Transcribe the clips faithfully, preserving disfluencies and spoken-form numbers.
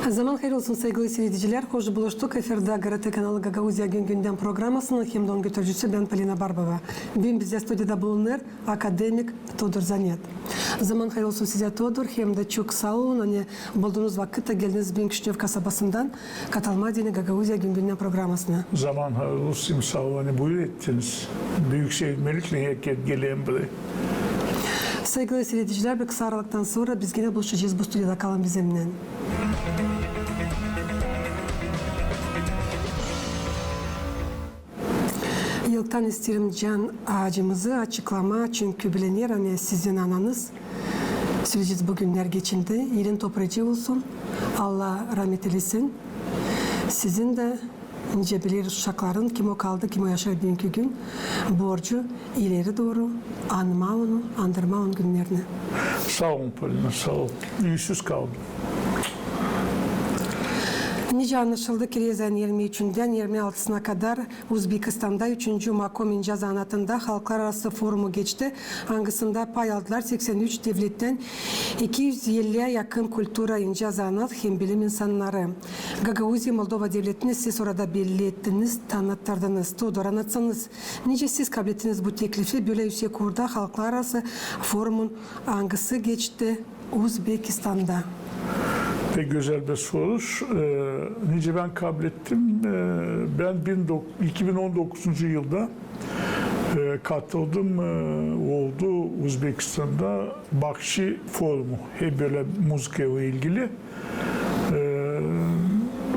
Zaman hayır olsun, saygılı siiredicilär. Hoş buluştuk. Efirdä GRT kanalı Gagauziya gün-gündän programasının hem dä onun götürücüsü bän, Polina Barbova. Büün bizdä studiyada bulunêr akademik Todur Zanet. Zaman hayır olsun sizä, Todur, hem dä çok saa olun, ani buldunuz vakıt da geldiniz büün Kişinöv kasabasından katılmaa deyni Gagauziya gün-gündän programasına. Zaman hayır olsun, saa olun, ani buyur ettiniz. Büük sevinmeliklän herkerä gelerim burayı. Saygılı siiredicilär, bir kısa aralıktan sora biz genä buluşacez bu studiyada. Kalın bizimnän. İlktän isteerim can aacımızı açıklamaa, çünkü bilinär, ani sizin ananız, söleyecez, bu günnär geçindi. Elin topraacıı olsun. Allah rahmet eylesin. Sizin dä, nicä bileriz, uşakların, kim o kaldı, kim o yaşêêr büünkü gün, borcu ileri dooru anmaa onu, andırmaa onun günnerini. Saa olun, Polina, saa olun. Üüsüz kaldım. Nicä annaşıldı, kirez ayın irmi üçündän irmi altısına kadar Uzbekistanda üçüncü Makom incä zanaatında halklararası forumu geçti, angısında pay aldılar seksän üç devlettän iki üz elliyä yakın kultura, incä zanaat hem bilim insannarı. Gagauziya, Moldova devletini siz orada belli ettiniz, tanıttırdınız. Todur, annatsanız, nicä siz kablettiniz bu teklifi bölä üüsek uurda halklararası forumun, angısı geçti Uzbekistanda? Pek gözäl bir soruş. E, nicä bän kablettim? E, bän bin dok-, iki bin on dokuzuncu yılda, e, katıldım, e, oldu Uzbekistanda Bakşi forumu, hep bölä muzıkaylan ilgili. E,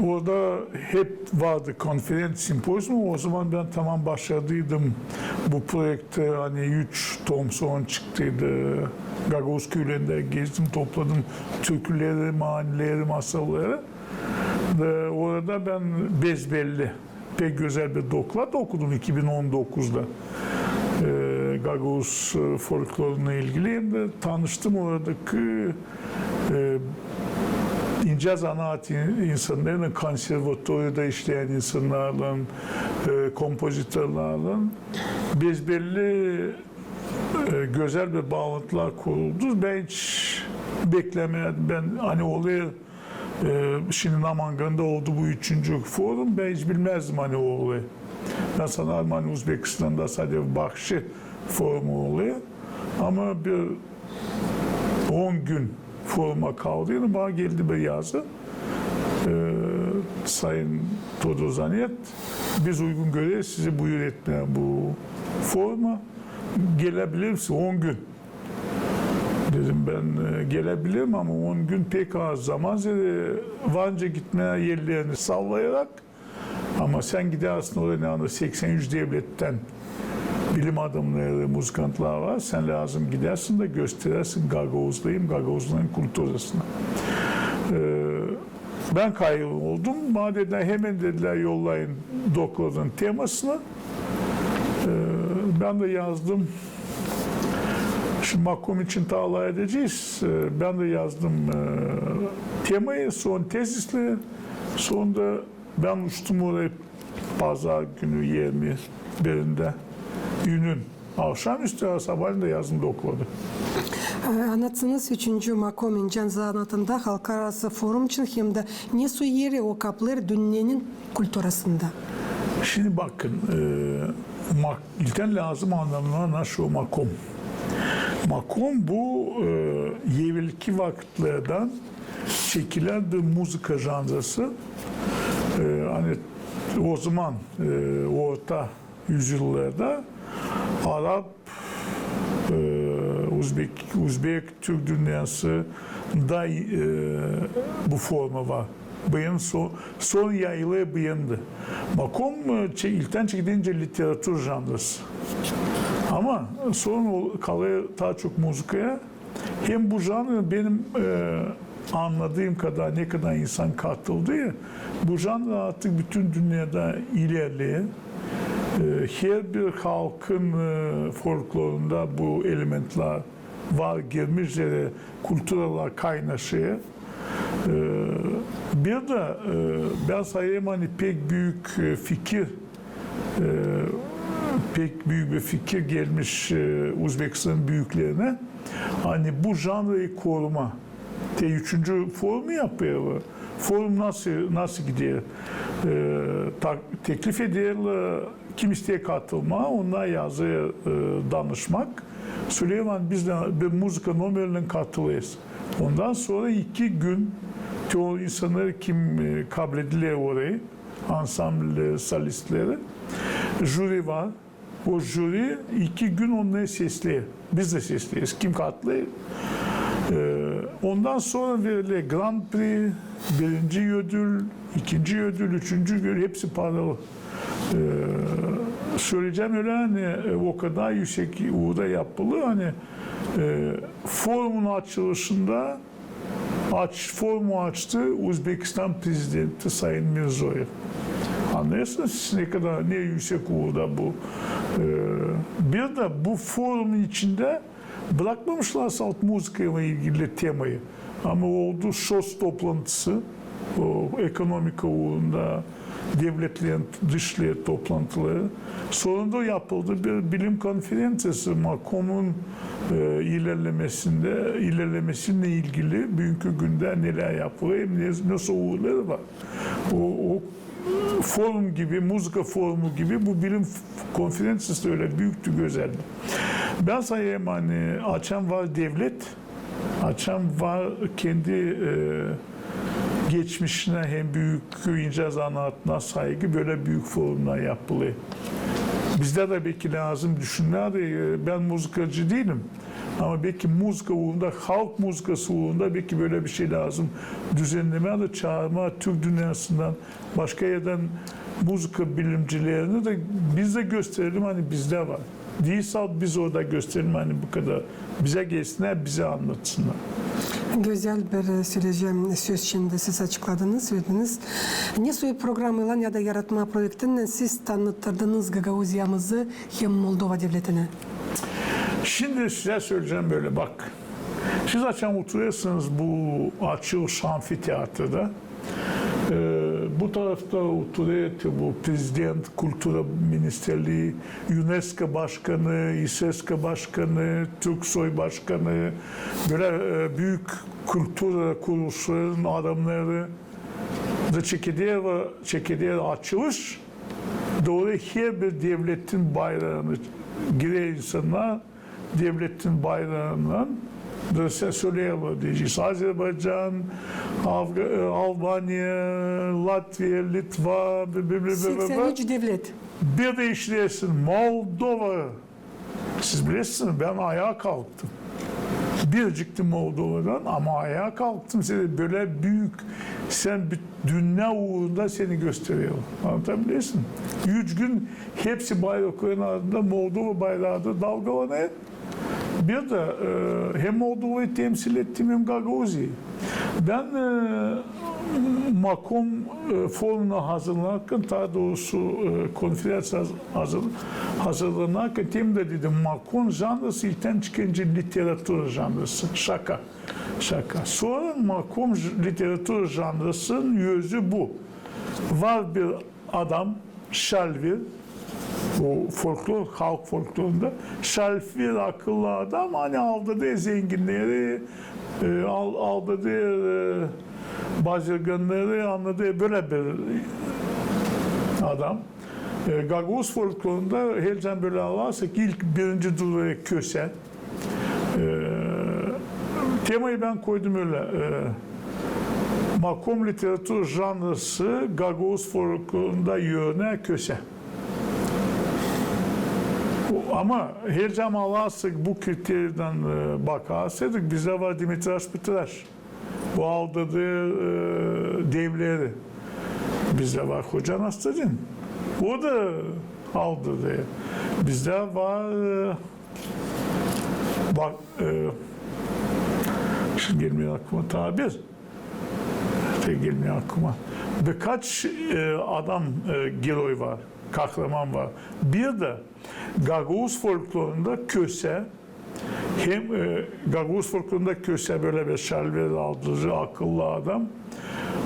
orada hep vardı konferans, simpozium. O zaman bän tamam başladıydım bu proekti, ani üç tom sora çıktıydı. Gagauz küülerindä gezdim, topladım türküleri, manileri, masalları. Da orada bän bezbelli pek gözäl bir doklad okudum iki bin on dokuzda. E, gagauz, e, folklorunnan ilgili hem dä tanıştım oradakı, e, incä zanaat in-, insannarınnan, konservatoriyada işleyän insannarlan, e, kompozitorlarlan. Bezbelli, e, gözäl bir baalantılar kuruldu. Bän hiç beklämärdim. Bän, ani olêr, e, şindi Namanganda oldu bu üçüncü forum, bän hiç bilmäzdim, ani o olêr. Bän sanardım, ani Uzbekistanda sade Bakşi forumu olêr. Ama bir on gün foruma kaldıydım, bana geldi bir yazı. E, Sayın Todur Zanet, biz uygun göreriz sizi buyur etmää bu foruma. Gelebilir misiniz? On gün. Dedim, bän, e, gelebilirim, ama on gün pek az zaman. Zerä var nicä gitmää erlerini sallayarak, ama sän gidärsin oraya, ani seksän üç devlettän bilim adamnarı, muzıkantlar var. Sän lääzım gidäsin dä gösterersin gagauzlıyım, gagauzların kulturasını. E, Bän kayıl oldum. Bana dedilär, hemen, dedilär, yollayın dokladın temasını. E, bän dä yazdım. Şindi Makom için taa laf edecez. E, bän dä yazdım, e, temayı, sora tezisleri. Sora da bän uçtum oraya pazar günü irmi birindä. Ünün avşamüstü, a sabaalän dä yazdım dokladı. E, annatsanız, üçüncü Makom incä zanaatında halklararası forum için hem dä ne soy eri o kaplêêr dünnenin kulturasında? Şindi bakın, e, mak-, ilktän lääzım annamaa, ne o makom. Makom bu, e, evelki vakıtlardan çekilän bir muzıka janrası. E, ani o zaman, e, orta üzyıllarda arap, e, uzbek, uzbek, türk dünnesi da, e, bu forma var. Bıyın so-, sora yayılêr bıyındı. Makom, e, çe-, ilktän çekildi nicä literatur janrası. Ama sora o kalêr taa çok muzıkaya. Hem bu janrı benim, e, annadıım kadar, ne kadar insan katıldı, bu janr artık bütün dünnedä ilerleer. E, herbir halkın, e, folklorunda bu elementlär var, girmiş, e, kulturalar kaynaşêr. E, bir dä, e, bän sayêrım, ani pek büük, e, fikir, e, pek büük bir fikir gelmiş, e, Uzbekistanın büüklerinä, ani bu janrı korumaa. Te üçüncü forumu yapêr. Forum nasıl, nasıl gider? E, ta-, teklif eder, e, kim isteer katılmaa, onnar yazêr, e, danışmak. Söleer, ani biz dä bir muzıka nomerinin katılêrız. Ondan sora iki gün te o insannar, kim, e, kabledilär orayı, ansambl solistleri, jüri var. O jüri iki gün onnarı sesleer. Biz dä sesleeriz. Kim katılêr? E, ondan sora veriler Grand Prix, birinci ödül, ikinci ödül, üçüncü ödül, hepsi paralı. E, söleyecäm ölä, ani, e, o kadar üüsek uurda yapılêr, ani, e, forumun açılışında aç-, forumu açtı Uzbekistan prezidenti Sayın Mirzoev. Annêêrsınız siz, ne kadar, ne üüsek uurda bu. E, bir dä bu forumun içindä brakmamışlar salt muzıkaylan ilgili temayı. Ama oldu ŞOS toplantısı, o ekonomika uurunda devletlerin dışişleri toplantıları. Sonunda yapıldı bir bilim konferenţiyası, MAKOM'un, e, ilerlemesindä, ilerlemesinnän ilgili büünkü gündä nelär yapılêr, hem ne, nasıl uurları var. O, o forum gibi, muzıka forumu gibi bu bilim f-, konferenţiyası da ölä büüktü, gözäldi. Bän sayêrım, ani açan var devlet, açan var kendi, e, geçmişinä hem büük incä zanaatına saygı, bölä büük forumnar yapılêr. Bizdä dä beki lääzım düşünmää, e, bän muzıkacı diilim. Ama beki muzıka uurunda, halk muzıkası uurunda beki bölä bir şey lääzım düzennemää dä çaarmaa türk dünnäsindän, başka erdän muzıka bilimcilerini dä biz dä gösterelim, ani bizdä var. Diilsä biz orada gösterelim, ani bu kadar. Bizä gelsinnär, bizä annatsınnar. Gözäl bir, e, söleyecäm söz şindi siz açıkladınız, sölediniz. Ne soy programaylan ya da yaratma proektinnän siz tanıttırdınız Gagauziyamızı hem Moldova devletini? Şindi sizä söleyecäm bölä, bak. Siz açan oturêrsınız bu açılış amfiteatrda, e, bu tarafta oturêr bu prezident, kultura ministerlii, UNESCO başkanı, İSESKA başkanı, Türksoy başkanı, bölä, e, büük kultura kuruluşların adamnarı da çekeder, çekeder açılış. Dooru herbir devletin bayraanı, girer insannar devletin bayraannan, da sä-, söleerlär, deyecez, Azerbaycan, Afga-, e, Albaniya, Latviya, Litva, bi-, bi-, bi-, bi-, bi-, seksän üç devlet. Bir dä işidersin, Moldova. Siz bilersiniz, bän ayaa kalktım. Biricik dä Moldovadan, ama ayaa kalktım, sän bölä büük, sän bir dünnä uurunda seni göstererim. Annadabilirsin? Üç gün hepsi bayrakların adında Moldova bayraanı da dalgalanêr. Bir dä, e, hem Moldovayı temsil ettim, hem Gagauziyayı. Bän, e, MAKOM, e, forumuna hazırlanarkan, taa doorusu, e, konferenţiya hazır-, hazır-, hazırlanarkan, hem dä dedim, MAKOM janrası ilktän çıkınca literatura janrası, şaka, şaka. Sora MAKOM j-, literatura janrasının özü bu. Var bir adam, şalver, o folklor, halk folklorunda, şalver akıllı adam, ani aldadêr zenginneri, e, al-, aldadêr, e, bazirgannarı, annadêr, bölä bir adam. E, gagauz folklorunda, heer zaman bölä alarsak, ilk birinci durêr köse. E, temayı bän koydum ölä. E, MAKOM literatura janrası gagauz folklorunda örnää köse. O, ama heer zaman alarsak bu kriteriydan, e, bakarsaydık, bizdä var Dimitraş Pitraş. O aldadêr, e, devleri. Bizdä var Hoca Nasredin. O da aldadêr. Bizdä var, e, bak, e, şindi gelmeer aklıma taa bir. Pek gelmeer aklıma. Birkaç, e, adam, e, geroy var, kahraman var. Bir dä gagauz folklorunda köse, hem, e, gagauz folklorunda köse bölä bir şalver aldırıcı, akıllı adam.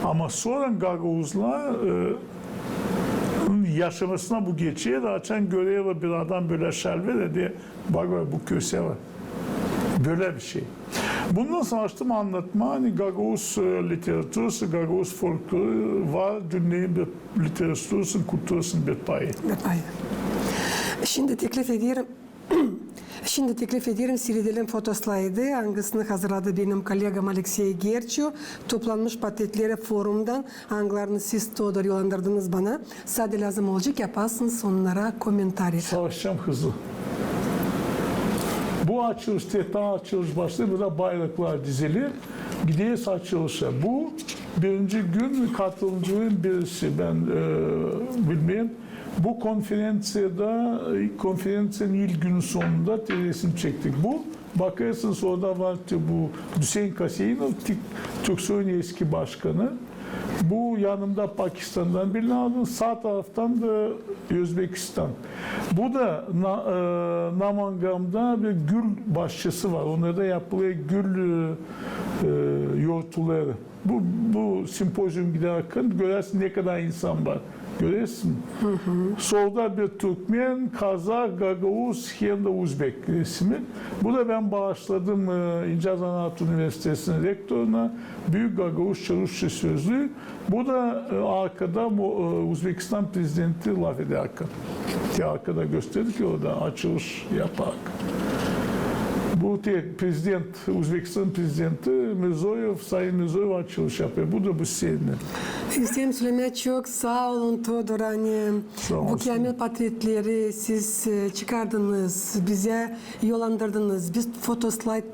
Ama sora gagauzların, e, yaşamasına bu geçer, açan görerlär bir adam bölä şalver, deer, bak, bak, bu köse var. Bölä bir şey. Bundan savaştım annatmaa, ani gagauz, e, literaturası, gagauz folkloru var dünneyin bir literaturasının, kulturasının bir payı. Bir payı. Şindi teklif ederim, şindi teklif ederim siiredelim fotoslaidı, angısını hazırladı benim kollegam Aleksey Gerçu, toplanmış portretleri forumundan, angılarını siz, Todor, yollandırdınız bana. Sade lääzım olacek, yapasınız onnara komentariy. Savaşacam hızlı. Bu açılış, te taa açılış başlêêr, burada bayraklar dizilir. Gideriz açılışa. Bu birinci gün katılımcıların birisi, bän, e, bilmeerim. Bu konferenţiyada, konferenţiyanın ilk günü sonunda te resim çektik. Bu, bakêrsınız, orada var te bu Üsein Kaseinov, Tik-, Türksoyun eski başkanı. Bu yanımda Pakistan'dan birini aldım. Saa taraftan da Özbekistan. Bu da Na-, e, Namangam'da bir gül başçası var. Onlarda yapılêr gül, e, e, yortuları. Bu, bu simpozium giderkän görersin, ne kadar insan var. Görersin. Solda bir türkmen, kazak, gagauz hem dä uzbek resimi. Bu da bän baaşladım, e, İnce Zanaat Üniversitesinin rektoruna, büük gagauzça-rusça sözlüü. Bu da, e, arkada bu, e, Uzbekistan prezidenti lafedärkän. Te arkada gösterdik ya, orada açılış yaparkän. Bu te prezident, Uzbekistan prezidenti Mirzoev, Sayın Mirzoev açılış yapêr. Bu da bu sene. İsteerim sölemää, çok saa olun, Todor, ani bu käämil portretleri siz, e, çıkardınız, bizä yollandırdınız. Biz fotoslaid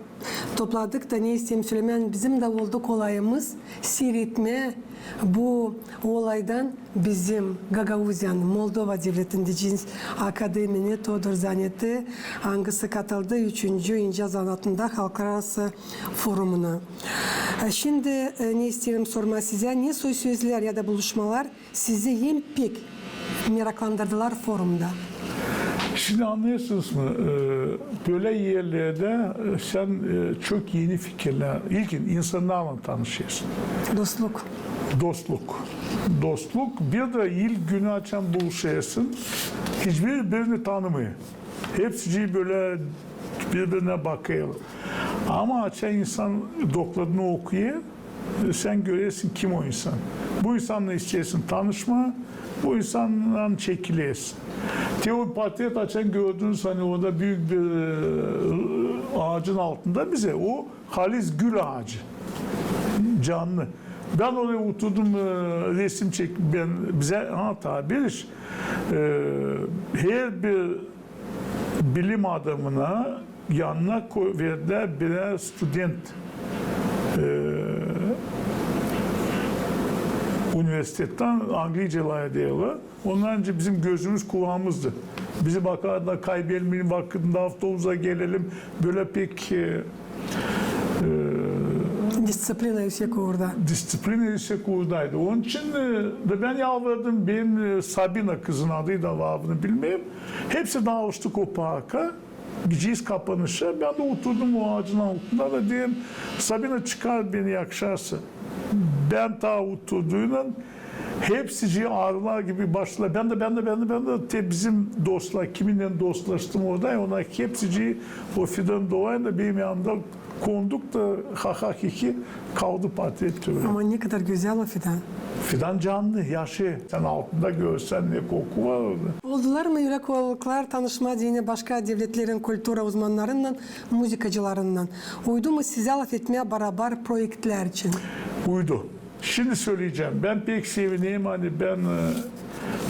topladık da, ne isteerim sölemää, bizim dä oldu kolayımız siiretmää bu olaydan bizim Gagauziyanın, Moldova devletindä deyecez akademik Todor Zanetti, angısı katıldı üçüncü İnce Zanaatında halklararası forumuna. E, şindi, e, ne isteerim sormaa sizä, ne soy sözlär ya da buluşmalar sizi en pek meraklandırdılar forumda? Şindi annêêrsınız mı, e, bölä erlerdä, e, sän, e, çok eni fikirlär, ilkin insannarlan tanışêrsın. Dostluk. Dostluk. Dostluk. Bir dä ilk günü açan buluşêrsın, hiçbir birini tanımêêr. Hepsicii bölä biri-birinä bakêr. Ama açan insan dokladını okuyêr, sän görersin, kim o insan. Bu insannan isteersin tanışmaa, bu insannan çekilersin. Te o portret açan gördünüz, ani orada büük bir, e, aacın altında bizä, o halis gül aacı. Canlı. Bän orada oturdum, e, resim çek-, bän, bizä, ha, tabir iş, e, herbir bilim adamına yanına ko-, verdilär birär student, e, universitettän, angliica lafedärlär. Ondan öncä bizim gözümüz kulaamızdı. Bizi bakardılar, kaybelmeyelim vakıdında, avtobusa gelelim. Bölä pek, e, e, disţiplina üüsek uurda. Disţiplina üüsek uurdaydı. Onun için, e, da bän yalvardım, benim, e, Sabina kızın adıydı, var mı bilmeerim. Hepsi daalıştık o parka. Gidecez kapanışa. Bän dä oturdum o aacın altında da deerim, Sabina, çıkar beni, yakışarsa. Bän taa oturduynan hepsicii arılar gibi başladılar. Bän dä, bän dä, bän dä, bän dä. Te bizim dostlar, kiminnän dostlaştım orada, onnar hepsicii o fidan dolayında benim yanımda konduk da ha-ha-hi-hi kaldı portret türü. Ama ne kadar gözäl o fidan. Fidan canlı, yaşêêr. Sän altında görsän, ne koku var orada. Oldular mı ürek ovallıklar tanışmaa deyni başka devletlerin kultura uzmannarınnan, muzıkacılarınnan? Uydu mu sizä lafetmää barabar proektlär için? Uydu. Şindi söleyecäm. Bän pek sevinerim, ani bän, e,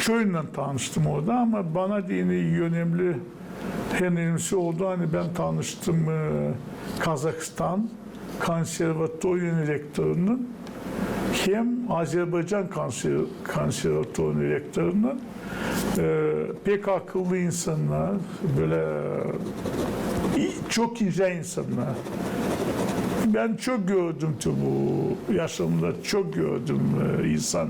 çoyunnan tanıştım orada, ama bana deyni önemli, en önemlisi oldu, ani bän tanıştım, e, Kazahstan konservatoriyanın rektorunnan hem Azerbaycan konser-, konservatoriyanın rektorunnan. E, pek akıllı insannar, bölä i-, çok incä insannar. Bän çok gördüm te bu yaşamda, çok gördüm, e, insan,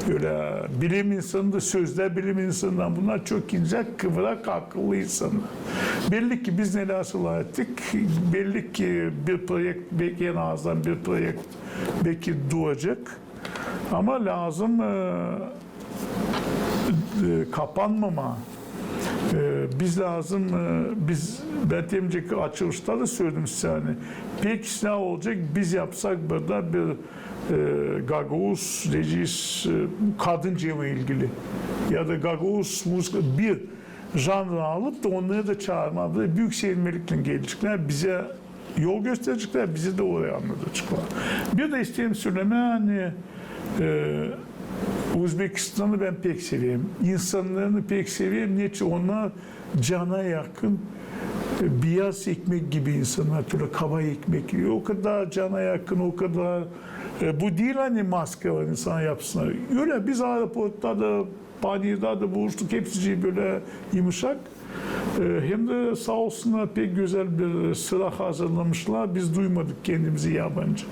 ölä bilim insanı da, sözlär bilim insanı da, bunnar çok incä, kıvrak, akıllı insannar. Belli ki biz nelär lafettik, belli ki bir proekt, beki en azından bir proekt beki duracek. Ama lääzım, e, e, kapanmamaa. E, biz lääzım, e, biz, bän temcek açılışta da söledim sizä, ani pek islää olacek, biz yapsak burada bir, e, gagauz, deyecez, e, kadınca ilgili ya da gagauz muzıka bir janrı alıp da onnarı da çaarmaa, büük sevinmeliklän geleceklär, bizä yol göstereceklär, bizi dä oraya annadıceklar. Bir dä isteerim sölemää, ani, e, Uzbekistanı bän pek severim. İnsannarını pek severim. Neçin? Onnar cana yakın, e, biyaz ekmek gibi insannar, ölä kaba ekmek gibi. O kadar cana yakın, o kadar, e, bu diil, ani maskalar insan yapsınnar. Ölä biz aeroportta da, panirda da buluştuk, hepsicii bölä yımışak. E, hem dä saa olsunnar, pek gözäl bir sıra hazırlamışlar. Biz duymadık kendimizi yabancı.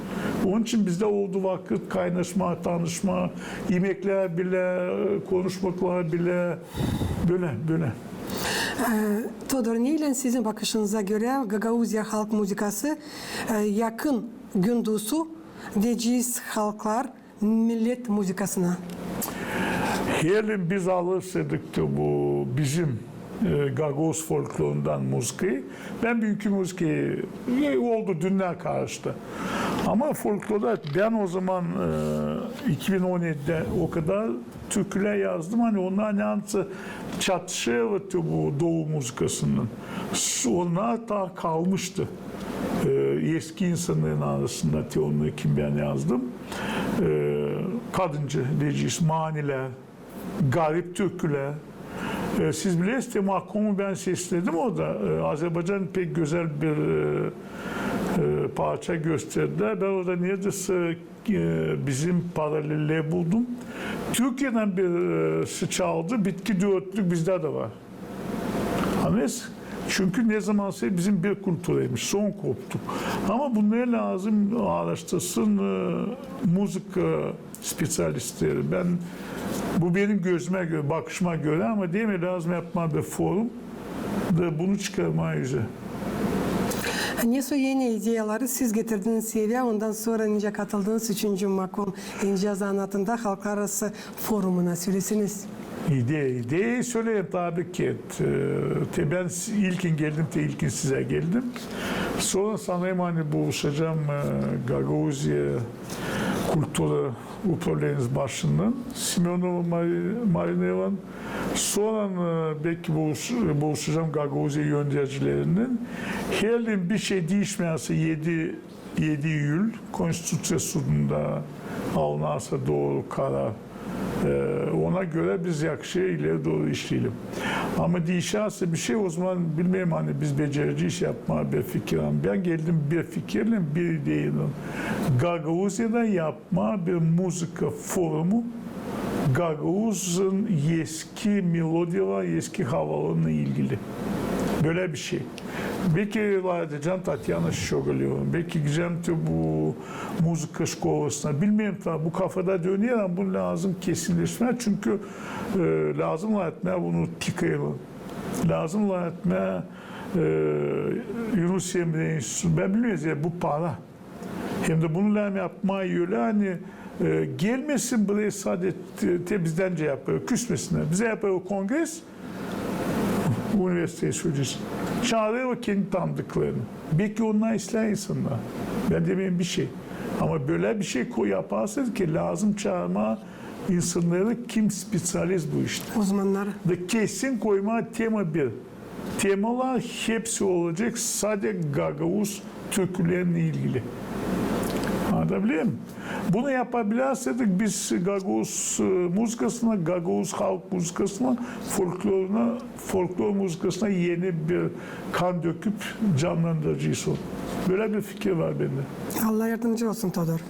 Onun için bizdä oldu vakıt kaynaşmaa, tanışmaa, imeklär bilä, e, konuşmaklar bilä, bölä, bölä. E, Todor, neylän sizin bakışınıza görä Gagauziya halk muzıkası, e, yakın gündostu, deyecez, halklar millet muzıkasına? Herliim biz alırsaydık da bu bizim, e, gagauz folklorundan muzıkayı. Bän büünkü muzıkayı, e, oldu, dünnä karıştı. Ama folklorda bän o zaman, e, iki bin on edidä o kadar türkülär yazdım, ani onnar neredä çatışêrdı bu doğu muzıkasınnan. S-, onnar taa kalmıştı. E, eski insannarın arasında te onnarı kim bän yazdım. E, kadınca, deyecez, manilär, garip türkülär. E, siz bilersiniz, Makomu bän sesledim orada. E, Azerbaycan pek gözäl bir, e, e, parça gösterdilär. Bän orada neredäsä, e, bizim paralellär buldum. Türkiyedän bir, e, sıçraldı, bitki dörtlük bizdä dä var. Annêêrsınız? Çünkü ne zamansa bizim bir kulturaymış, sora koptuk. Ama bunnarı lääzım aaraştırsın, e, muzıka speţialistleri. Bän, bu benim gözümä görä, bakışıma görä, ama deer mi, lääzım yapmaa bir forum da bunu çıkarmaa üzä. Ne soy eni ideyaları siz getirdiniz evä, ondan sora nicä katıldınız üçüncü Makom eni zanaatında halklararası forumuna, söleseniz? İdeya, ideya söleerim tabii ki. E, te bän s-, ilkin geldim, te ilkin sizä geldim. Sora sanêrım, ani buluşacam, e, Gagauziya kultura upravlenisin başından Semönova Mari-, Marina ile. Sora, e, beki buluş-, buluşacam Gagauziya yöneticilerindän. Herliim bir şey diişmärse edi edi iyül Konstituţiya sudunda alınarsa dooru karar, e, ona görä biz yakışa ileri dooru işleyelim. Ama diişärse bir şey, o zaman bilmeerim, ani biz becerecez yapmaa bir fikir. Ama bän geldim bir fikirlän, bir ideyalan. Gagauziyada yapmaa bir muzıka forumu, gagauzun eski melodiyaları, eski havalarınnan ilgili. Bölä bir şey. Beki lafedecäm Tatyana Şogaleva, beki gidecäm te bu muzıka şkolasına. Bilmeerim, taa bu kafada döner, ama bunu lääzım kesinleşmää, çünkü, e, lääzım lafetmää bunu Tikaylan. Lääzım lafetmää, e, Yunus Emre Enstitüsü. Bän bilmeerim, ya bu para. Hem dä bunu lääzım yapmaa ölä, ani, e, gelmesin burayı sade te, te bizdän yapêr, küsmesinnär. Bizä yapêr o kongres, universiteye söleyecez. Çaarêr o kendi tanıdıklarını. Beki onnar islää insannar. Bän demeerim bir şey. Ama bölä bir şey ko-, yaparsınız ki lääzım çaarmaa insannarı, kim speţialist bu iştä. Uzmannarı. Da kesin koymaa tema bir. Temalar hepsi olacek sade gagauz türkülerindän ilgili. Anlatabiliyor muyum? Bunu yapabilärseydik biz gagauz, e, muzıkasına, gagauz halk muzıkasına, folkloruna, folklor muzıkasına eni bir kan döküp canlandıracez onu. Bölä bir fikir var bendä. Allah yardımcı olsun, Todor.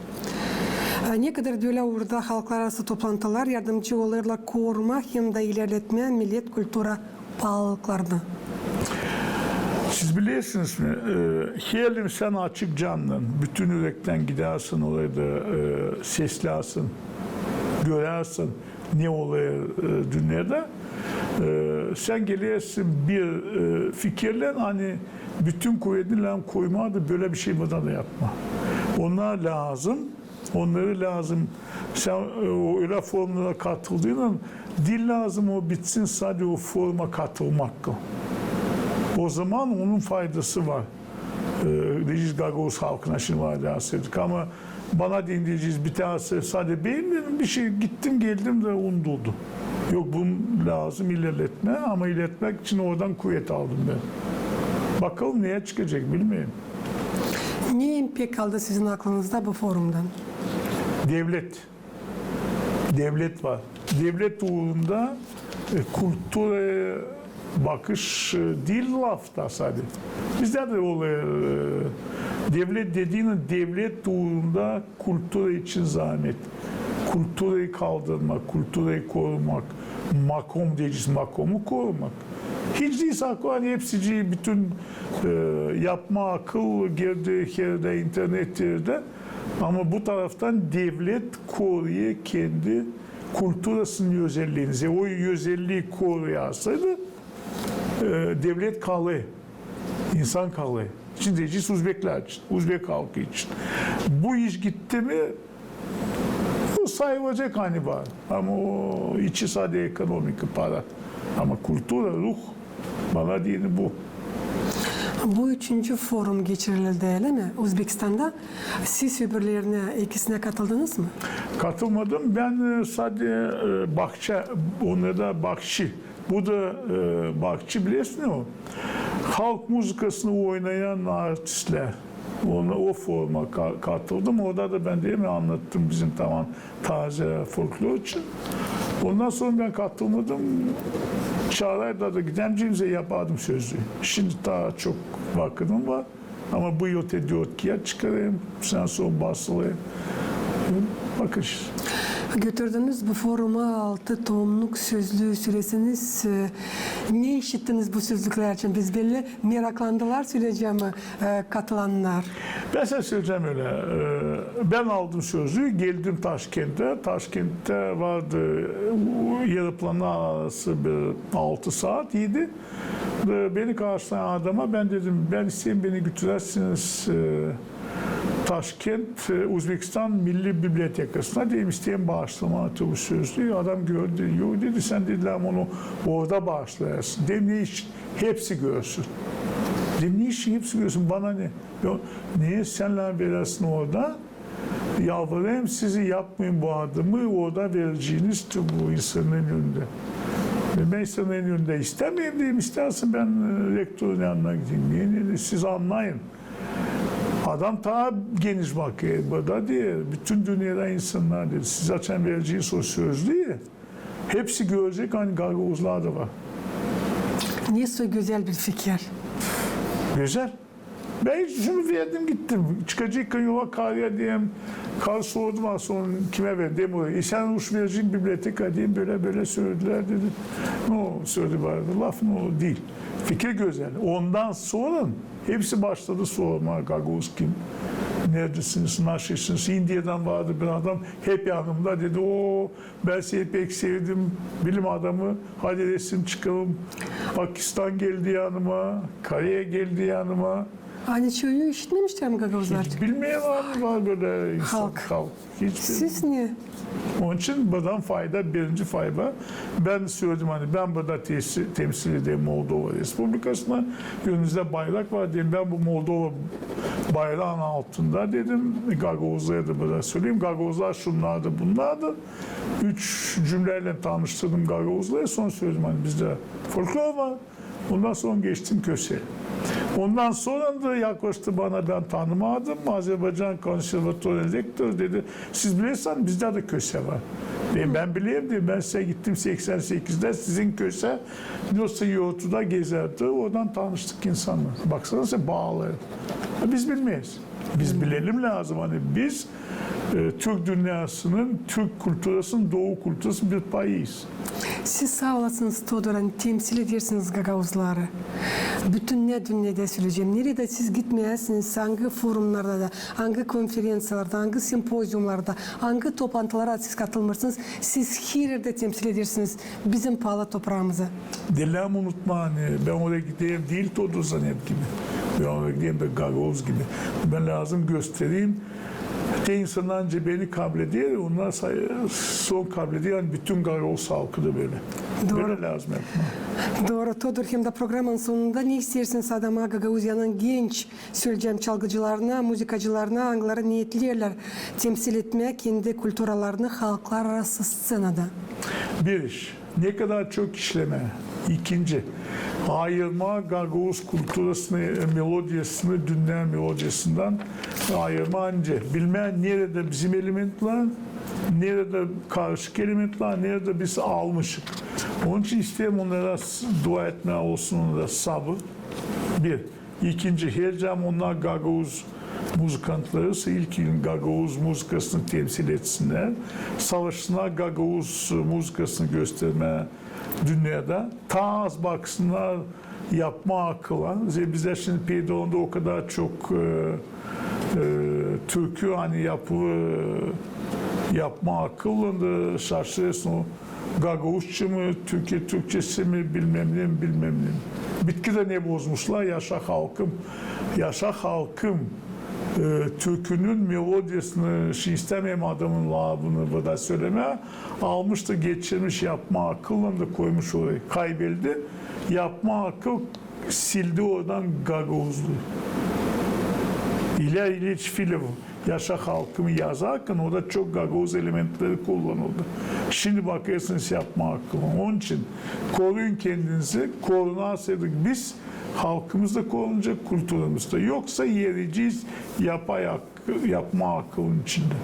E, ne kadar bölä uurda halklararası toplantılar yardımcı olêrlar korumaa hem dä ilerletmää millet kultura baalılıklarını? Siz bilersiniz mi, e, herliim sän açık candan, bütün ürektän gidärsin orada, e, sesläsin, görärsin, ne olêr, e, dünnedä. E, sän gelersin bir, e, fikirlän, ani bütün kuvedini lääzım koymaa da bölä bir şey burada da yapmaa. Onnar lääzım, onnarı lääzım sän, e, o ölä forumnara katıldıınnan, diil lääzım o bitsin sade o foruma katılmak. O zaman onun faydası var. E, deyecez, gagauz halkına şindi var derseydik. Ama bana deyni deyecez, bir tanesi sade benim dedim, bir şey gittim geldim dä unuduldu. Yok, bunu lääzım ilerletmää, ama ilerletmäk için oradan kuvet aldım bän. Bakalım neyä çıkacek, bilmeerim. Ne impact kaldı sizin aklınızda bu forumdan? Devlet. Devlet var. Devlet uurunda, e, kulturaya bakış, e, diil lafta sade. Bizdä dä olêr, e, devlet dediinä devlet uurunda kultura için zaamet. Kulturayı kaldırmak, kulturayı korumak, makom deyecez, makomu korumak. Hiç diilsä akılan hepsicii, bütün, e, yapma akıl girdi herdä, internet herdä. Ama bu taraftan devlet koruêr kendi kulturasının özelliini. Zerä o özellii koruyasaydı, e, devlet kalêr, insan kalêr. Şindi deyecez uzbeklär için, uzbek halkı için. Bu iş gitti mi, bu sayılacek, ani var. Ama o içi sade ekonomika, para. Ama kultura, ruh, bana deyni bu. Bu üçüncü forum geçirildi, ölä mi, Özbekistanda? Siz öbürlerinä, ikisinä katıldınız mı? Katılmadım. Bän, e, sade, e, bakça, onda da bakçı. Bu da, e, bakçı, bilersin o. Halk muzıkasını oynayan artistlär. Ona, o foruma ka-, katıldım. Orada da bän deyni annattım bizim taman taaze folklor için. Ondan sora bän katılmadım. Çaarêrlar da gidämcäm, yapardım sözlüü. Şindi taa çok vakıdım var. Ama bu yıl te dört kiyat çıkarêrım, sän sora basılêr. Bakacez. Götürdünüz bu foruma altı tomnuk sözlüü, söleseniz, e, ne işittiniz bu sözlüklär için? Biz bellä meraklandılar, söleyecäm, e, katılannar. Bän sä söleyecäm ölä. E, bän aldım sözlüü, geldim Taşkentä. Taşkentä vardı, e, eroplannar arası bir altı saat idi. E, beni karşılayan adama bän dedim, bän isteerim, beni götüräsiniz, e, Taşkent, e, Uzbekistan Milli Bibliotekasına, dedim, isteerim baaşlamaa bu sözlüü. Adam gördü, yok dedi, sän dedi, lääzım onu orada baaşlayasın. Dedim, ne iş? Hepsi görsün. Dedim, ne iş hepsi görsün, bana ne? Yok, ne sän lääzım verersin orada? Yalvarêrım sizi, yapmayın bu adımı, orada vereceniz bu insanın önündä. Bän insanın önündä istämeerim, dedim, isteersin bän, e, rektorun yanına gideyim. Niye, ne, siz annayın. Adam taa geniş bakêr, burada deyni, bütün dünnedä insannar deyni. Siz açan vereceniz o sözlüü, hepsi görecek, ani gagauzlar da var. Ne soy gözäl bir fikir. Gözäl. Bän hiç şunu verdim, gittim. Çıkacak yola karıya deyim, karı sordu bana sora kimä verdim. Dedim, oraya. E, sän uş vereceksin biblioteka deyim, bölä bölä söledilär dedi. No, söledi bana, laf no diil. Fikir gözäl. Ondan sora hepsi başladı sormaa, gagauz kim, neredesiniz, nasılsınız? İndiyadan vardı bir adam, hep yanımda, dedi, o, bän seni pek sevdim, bilim adamı, hadi resim çıkalım. Pakistan geldi yanıma, Koreya geldi yanıma. Ani çoyu işitmemişlär mi gagauzlar? Hiç bilmeerlär, var mı, var bölä insan, halk. Hiç. Siz ne? Onun için buradan fayda, birinci fayda. Bän söledim, ani bän burada tesi-, temsil ederim Moldova Respublikasını. Önünüzdä bayrak var, dedim, bän bu Moldova bayraan altında, dedim, gagauzlara da burada söleyim. Gagauzlar şunnar da, bunnar da. Üç cümleylän tanıştırdım gagauzları, sora söledim, ani bizdä folklor var. Ondan sora geçtim KÖSE. Ondan sora da yaklaştı bana, bän tanımadım. Azerbaycan konservatoriyasının rektoru dedi, siz bilersiniz, bizdä dä KÖSE var. Dedim, bän bilerim, dedim, bän sizä gittim seksän sekizdä, sizin KÖSE Nyosa Yortuda gezärdi, oradan tanıştık insannar. Baksana, sä baalı. Ha, biz bilmeeriz. Biz bilelim lääzım, ani biz e, Türk dünnäsinin, Türk kulturasının, Doğu kulturasının bir payıyız. Siz saa olasınız, Todor, ani temsil edersiniz gagauzları. Bütün ne dünnedä söleyecäm. Neredä siz gitmeersiniz, angı forumlarda da, angı konferenţiyalarda, angı simpoziumlarda, angı toplantılara siz katılmêêrsınız, siz her erdä temsil edersiniz bizim paalı topraamızı. Diil lääzım unutmaa, ani bän oraya giderim diil Todor Zanet gibi. Bän oraya giderim bir gagauz gibi. Bän lääzım göstereyim Te insannar ancak beni kabledär, onnar sa-, sora kabledär, ani bütün gagauz halkı da bölä. Dooru. Bölä lääzım yapmaa. Dooru, Todur, hem dä programanın sonunda ne isteersin sadamaa Gagauziyanın genç söleyicilerinä, çalgıcılarına, muzıkacılarına, angıları neetleerlär temsil etmää kendi kulturalarını halklararası sţenada? Bir iş. Ne kadar çok işlemää. İkinci, ayırmaa gagauz kulturasını, e, melodiyasını dünnä melodiyasından ayırmaa, ancak bilmää neredä bizim elementlär, neredä karışık elementlär, neredä biz almışık. Onun için isteerim onnara s-, dua etmää, olsun onnara sabır. Bir. İkinci, herzaman onnar gagauz muzıkantları, ilkin gagauz muzıkasını temsil etsinnär, savaşsınnar gagauz muzıkasını göstermää dünnedä. Taa az baksınnar yapmaa akıla. Zerä bizdä şindi peyda oldu o kadar çok, e, e, türkü, ani yapılı, e, yapmaa akılla, da şaşêrsın, o gagauzça mı, Türkiye Türkçesi mi, bilmäm ne mi, bilmäm ne mi. Bitki dä ne bozmuşlar, Yaşa halkım. Yaşa halkım, e, türkünün melodiyasını, şindi istämeerim adamın laabını burada sölemää, almış da geçirmiş yapmaa akılla da koymuş orayı. Kaybeldi. Yapmaa akıl sildi oradan gagauzluu. İlya İliç Filov Yaşa halkımı yazarkan orada çok gagauz elementleri kullanıldı. Şindi bakêrsınız yapmaa akıla. Onun için koruyun kendinizi, korunarsaydık biz, halkımız da korunacek, kulturamız da. Yoksa eriyecez yapay ak-, yapmaa akılın içindä.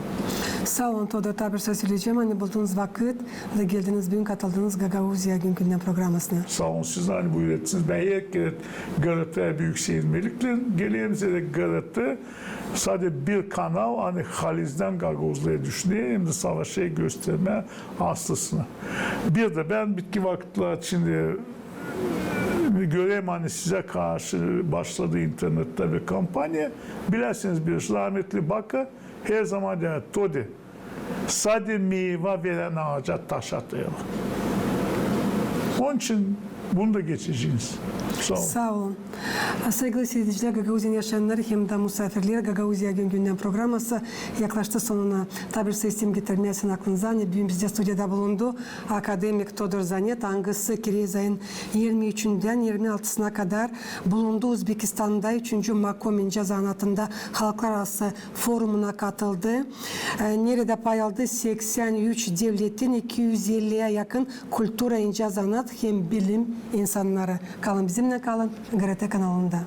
Saa olun, Todur, taa bir söz söleyecäm, ani buldunuz vakıt da geldiniz büün, katıldınız Gagauziya gün-gündän programasına. Saa olun siz, ani buyur ettiniz. Bän her kerä GRT büük sevinmeliklerin gelerim zerä GRT sade bir kanal, ani halizdän gagauzları düşüner hem dä savaşêr göstermää aslısını. Bir dä bän bitki vakıtlar içindä görerim, ani sizä karşı başladı internettä bir kampaniya. Bilersiniz, bir rahmetli Baka herzaman deer, Todi, sade meyva verän aaca taş atêrlar. Onun için bunu da geçeceniz. Saa olun. Saa olun. Saygılı siiredicilär, Gagauziyanın yaşayannarı hem dä musaafirleri, Gagauziya gün-gündän programası yaklaştı sonuna. Taa bir söz isteerim getirmää sizin aklınıza, ani büün bizdä studiyada bulundu akademik Todur Zanet, angısı kireez ayın irmi üçündän irmi altısına kadar bulundu Uzbekistanda üçüncü Makom incä zanaatında halklararası forumuna katıldı. E, neredä pay aldı seksän üç devletin iki üz elliyä yakın kultura, incä zanaat hem bilim insannarı. Kalın bizimnän, kalın GRT kanalında.